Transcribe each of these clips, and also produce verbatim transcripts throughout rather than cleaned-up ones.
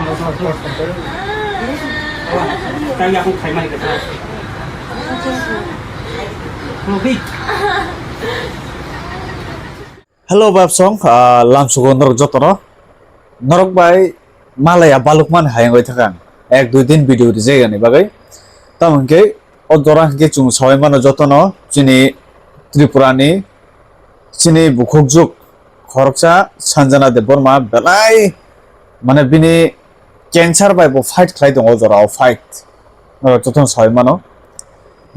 Hello, babsong, ah, lamsugo norok jotono. Norok bai malaya balukmani hayung bai thakang. Ek dui din video rijak ani bagwi. Tamo hwnkhe o jora hwnkhe chwng sawi mano jotono chini Tripurani chini bukhukjuk khoroksa Sanjana Debbarma belai mane bini cancer bai bo fight khlai tongo o jora o fight. Norok jotono sawi mano.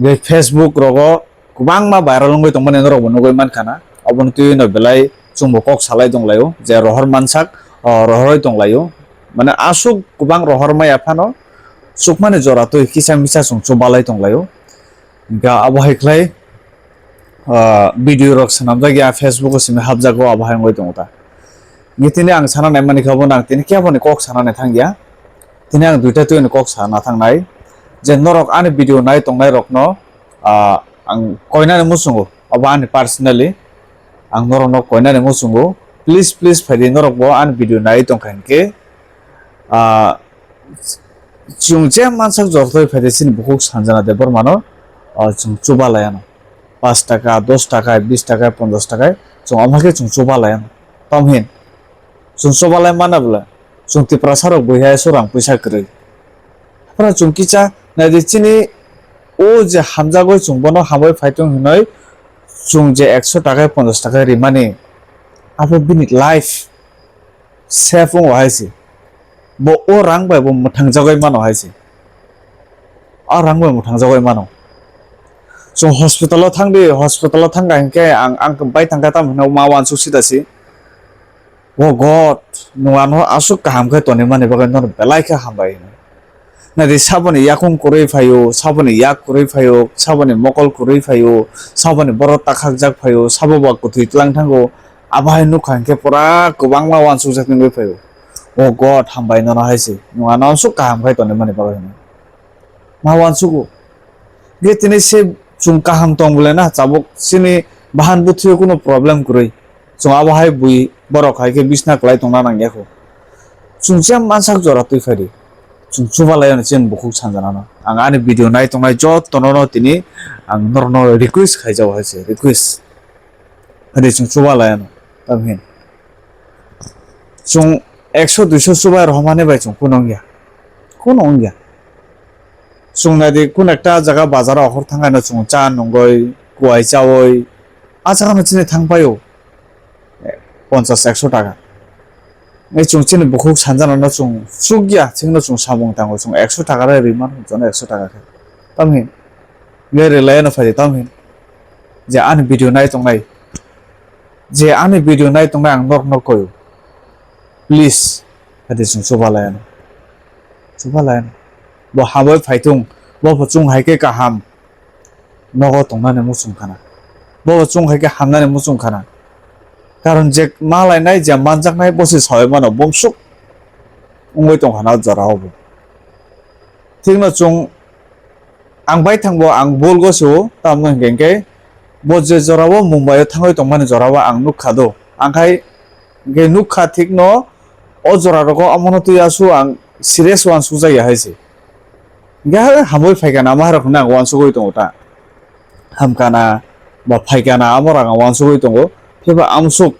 Tei Facebook rogo kwbangma viral wngwi tongmani norok bo nugwi mankha na. Oboni twiwi no belai chwngbo kok salai tonglaio je rohor mansak, o, rohorwi tonglaio. Mane aswk kwbang rohor maya phano chukmani jora twi kisa misa chwng chubalai tonglaio. Hwnkhe abo hai khlai, o, video rok swnamjak ya, Facebook o simi hapjago, abo hai wngwi tongo ta. Hwnkhe tini ang sana nai mani khe obo nang tini kebo ni kok sana nai thang ya. Tini ang duita twi ni kok sana thangnai je norok ani video nai tongnai rokno, ah, ang koinani muchungo, obo ani personally, ang norokno koinani muchungo, please, please, phaidi norokbo ani video nai tongkha hinkhe, ah, chwng je mansak jortoi phaidi chini bukhuk Sanjana Debbarmano, ah, chwng chubalaiano, pash taka, dos taka, bis taka, ponchash taka, chwng omo khe chwng chubalaiano, tamhin chwng chubalai mana bwla, chwng Tiprasa rok buiha swrang puisa kwrwi. Haphano chwng kisa naidi chini o je hamjagwi chwng bono hambai phaitung hinwi chwng je ekso taka ponchash taka rimani abo bini life save wngo hai se. Bo o rang bai bo mwthangjagwi mano hai se. O rang bai mwthangjagwi mano. Chwng hospital o thangdi, hospital o thangkha hinkhe ang, ang bai thangkha tamo hino ma uansuk sida si. O God, nwng ano aswk kaham khe tonimani bagwi nono belai khe hambai hino. Naidi saboni yakung kwrwi phaio, saboni yak kwrwi phaio, saboni mokol kwrwi phaio, saboni borok takhakjak phaio, sabo ba kwthwi tlang thango, abo hai nukha hinkhe pura kwbangma uansukjak wngwi phaio. O God, hambai nono hai se, nwng ano aswk kaham khe tonimani bagwi hino. Ma uansugo. Ge tini se chwng kaham tong bole na chabuk chini bahan bwthwio kunu problem kwrwi. Chwng abo hai bui borok hai khe bisna kwlai tongna nangya kho. Chwng chiyam mansak jora twi phai di. Chwng chubalai ano chini bukhuk sanjana no. Ang ani video nai tongnai jotono no tini ang norokno request khai jago hai se, request. Hadi chwng chubalai ano. Tamhin. Chwng ekso duiso chubai rohormani bai chwng kunu wngya. Kunu wngya. Chwng naidi kun ekta jaga bazar o ahor thangkha no chwng cha nungwi, kuai chawi, ah jaga no chini thang paio ponchash ekso taka. Ei chwng chini bukhuk sanjana no chwng chukya, chwngno chwng samung tango, chwng ekso taka rai rwi mano, jono ekso taka khe. Tamhin, ngai rwlai no phai tamhin. Je ani video nai tongnai, je ani video nai tongnai ang norokno koyo. Please, hadi chwng chubalai ano. Chubalai ano. Bo hambai phai thung, bo bo chwng hai khe kaham. Nogo tongnani muchung khana. Bo bo chwng hai khe hamnani muchung khana. Karon je malainai, je manjaknai, bo se sawi mano, bumsuk wngwi tong khana o jora o bo. Thikno chwng ang bai thangbo ang bol gosio, tamno hinkhe hinkhe bo je jora o Mumbai o thangwi tongmani jora o ang nukha do. Ang khai hinkhe nukha thikno o jora rogo omono twi aswk ang serious uansukjakya hai se. Hinkhe hamwi phaikha na, ama hai rok hinwi ang uansugwi tongo ta. Hamkha na ba phaikha na, amo rang ang uansugwi tongo. Phiba amsuk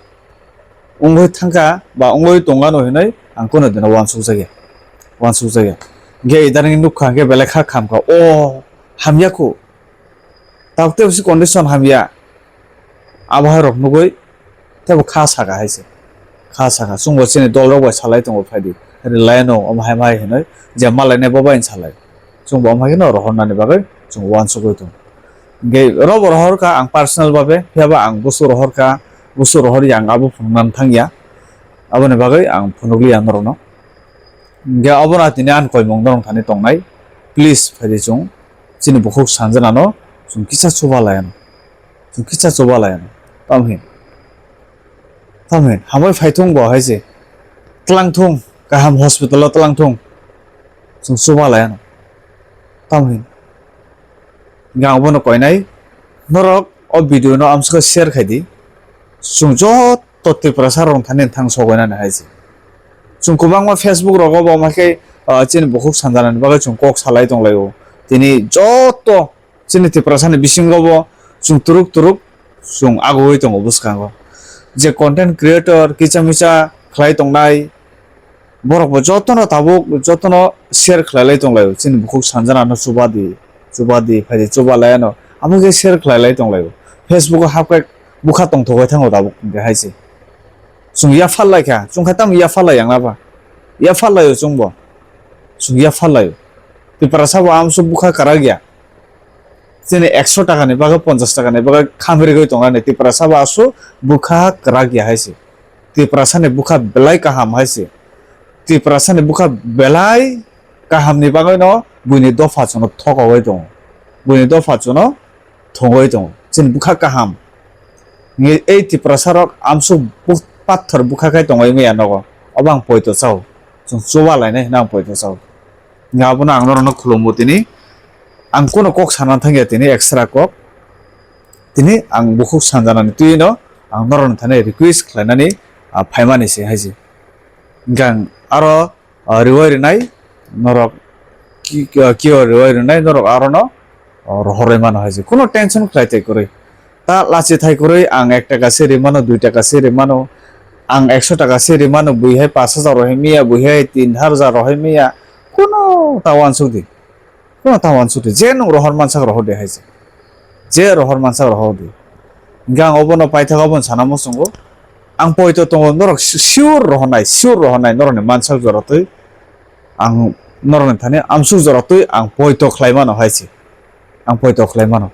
wngwi thangkha ba wngwi tongano hinwi ang kono dino uansukjakya, uansukjakya. Hinkhe idaning nukha hinkhe belai kha khamkha, o hamya khu. Tabuk tei bisi condition hamya. Abo hai rok nugwi teibo kha saka hai se. Kha saka. Chwngbo chini dol rok bai salai tongo phaidi. Rwlai no omo hai ma hai hinwi je malainai bo bai salai. Chwngbo omo hai kheno rohornani bagwi chwng uansugwi tongo. Hinkhe robo rohorkha ang personal babe, phiyaba ang busu rohorkha, busu rohorya ang abo phunuknani thangya. Aboni bagwi ang phunukliya norokno. Hinkhe obono tini ani koimung norok thani tongnai. Please phaidi chwng chini bukhuk sanjanano chwng kisa chubalaiano. Chwng kisa chubalaiano. Tamhin. Tamhin. Hambai phaithung bo hai se. Tlangthung. Kaham hospital o tlangthung. Chwng chubalaiano. Tamhin. Hinkhe ang bono koinai. Norok o video no amsukha share khaidi. Chwng joto Tiprasa rok thani thang sogoinani hai se. Chwng kwbangma Facebook rogo bo ma khe, ah, chini bukhuk sanjanani bagwi chwng kok salai tonglaio. Tini joto chini Tiprasani bisingo bo chwng turuk turuk chwng agoi tongo bwskango. Je content creator kisa misa khlai tongnai, borok bo jotono tabuk jotono share khlai lai tonglaio. Chini bukhuk sanjanano chuba di, chuba di, phai di, chuba lai ano. Amo khe share khlai lai tonglaio. Facebook o hap khe bwkha tongthok bai thango tabuk hwnkhe hai se. Chwng yaphar lai kha, chwng kha tamo yaphar lai yang na ba? Yaphar laio chwng bo. Chwng yaphar laio. Tiprasa bo amsuk bwkha kwrak ya. Chini ekso taka ni bagwi, ponchash taka ni bagwi khamrigwi tongnani. Tiprasa bo aswk bwkha kwrak ya hai se. Tiprasa ni bwkha belai kaham hai se. Tiprasa ni bwkha belai kaham ni bagwi no buini dopha chwng no thokogwi tongo. Buini dopha chwng no thongwi tongo. Chini bwkha kaham. Nge ei Tiprasa rok amsuk bu-, pathor bwkha khai tongwi maya nogo. Obo ang poito chao. Chwng chuba lainai hwnwi ang poito chao. Nga abono ang norokno khulumbo tini. Ang kuno kok sana thangya tini extra kok. Tini ang bukhuk sanjanani twi no ang norokni thani request khlainani, ah, phaimani se hai se. Hwnkhe ang aro, ah, riwai rwnai norok ki-, ki-, kio riwai rwnai norok arono, oh, rohorwi mano hai se. Kuno tension khlai tai kwrwi. Ta lachi thai kwrwi ang ek taka se ri mano, dui taka se ri mano, ang ekso taka se ri mano, bui hai pash hajar rohoi miya, bui hai tin hajar rohoi miya, kuno ta uansuk di, kuno ta uansuk di, je nwng rohor mansak rohor di hai se, je rohor mansak rohor di. Hingke ang obono paithak obono sana muchungo, ang poito tongo, norok si-, sure rohornai, sure rohornai, norokni mansak jora twi, ang norokni thani amsuk jora twi ang poito khlai mano hai se. Ang poito khlai mano.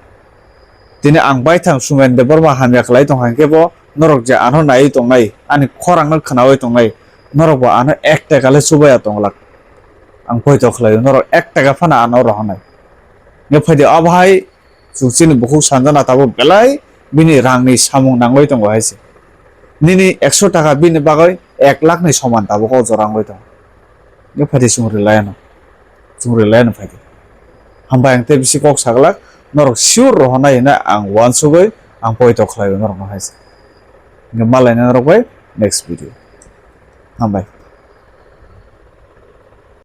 Tini ang baithang Sumen Debbarma hamya khlai tong kha, hwnkhe bo norok je ano naiwi tongnai, ani khorang no khnaui tongnai, norok bo ano ek taka le chubaya tong glak. Ang poito khlaio, norok ek taka phano ano rohornai. Nge phaidi, o bhai, chwng chini bukhuk sanjana tabuk belai bini rangni samung nangwi tongo hai se. Nini ekso taka bini bagwi ek lakh ni soman tabuk o jora wngwi tongo. Nge phaidi chwng rwlai ano. Chwng rwlai ano phaidi. Hambai ang tei bisi kok saglak, norok sure rohornai hwnwi ang uansugwi ang poito khlaio norokno hai se. Nge malaina norok bai next video. Hambai.